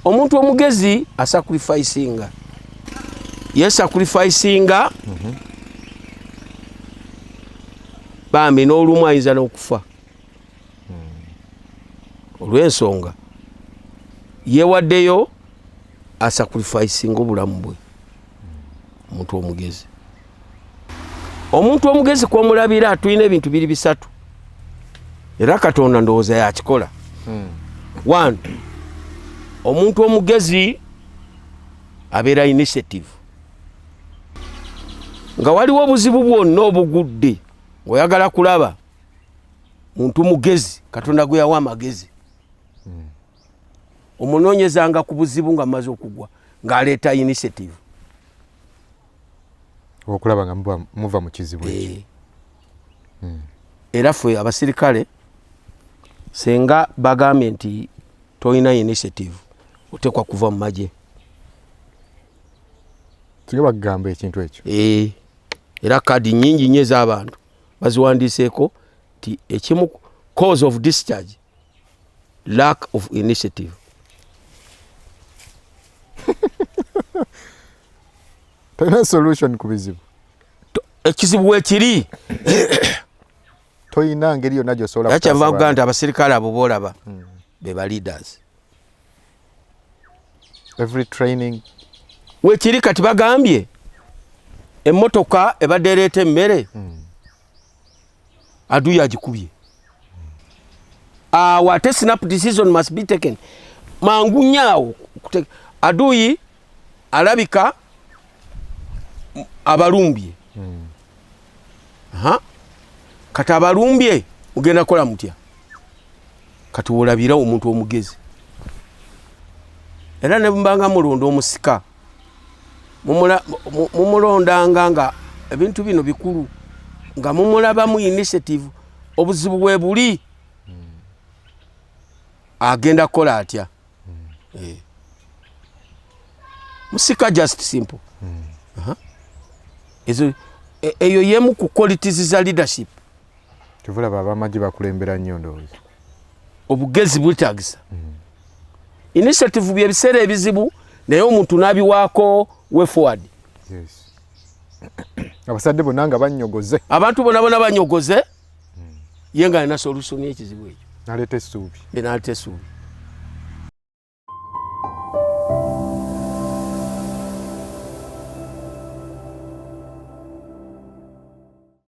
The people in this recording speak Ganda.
Omuntu omugezi asacrificinga, yesacrificinga bambi n'olumu ayinza n'okufa olw'ensonga yewaddeyo asacrificinga obulamu bwe. Omuntu omugezi, omuntu omugezi kwomulabira, tulina ebintu biri bisatu, era Katonda ndowooza yakikola. One, omuntu omugezi abeera initiative. Nga waliwo obuzibu bwonna obugudde, ng'oyagala kulaba muntu mugezi Katonda gwe yawa amagezi, omunoonyezanga ku buzibu nga mumaze okugwa, ng'aleeta initiative okulaba nga muva mu kizibu ekyo. Era ffe abasirikale, senga bagambye nti tolina initiative, otekwa kuva mu magye. Singa bagamba ekintu ekyo? Eh, era kadi nyingi nnyo ez'abantu baziwandiiseeko nti ekimu cause of discharge, lack of initiative. Tolina solution ku bizibu. Ekizibu wekiri. Toyina ngeri yonna gyosobola. Era kyava kugamba nti abasirikale abo boolaba be ba leaders. Every training. Wekiri. Kati bagambye emmotoka ebadde ereeta emmere, aduyi agikubye awo. Ate snap decision must be taken mangu nnyo awo. Aduyi alabika abalumbye. Aha. Kati abalumbye, mugenda kukola mutya? Kati wolabira omuntu omugezi. Era ne mbanga mulonda omusika, mumulondanga nga ebintu bino bikulu, nga mumulabamu initiative. Obuzibu bwe buli, agenda kukola atya? Eh. Musika just simple. Aha. Ezo eyo yemu ku qualities za leadership. Kyovulaba abamagye bakulembera nnyo, ndowooza. Obugezi bwetagisa initiative. Byebiseera ebizibu, naye omuntu n'abiwaako way forward. Yes, abasadde bonna nga bannyogoze. Abantu bonna bonna banyogoze, ye nga alina solution y'ekizibu ekyo. Naleeta essuubi. Naleeta essuubi.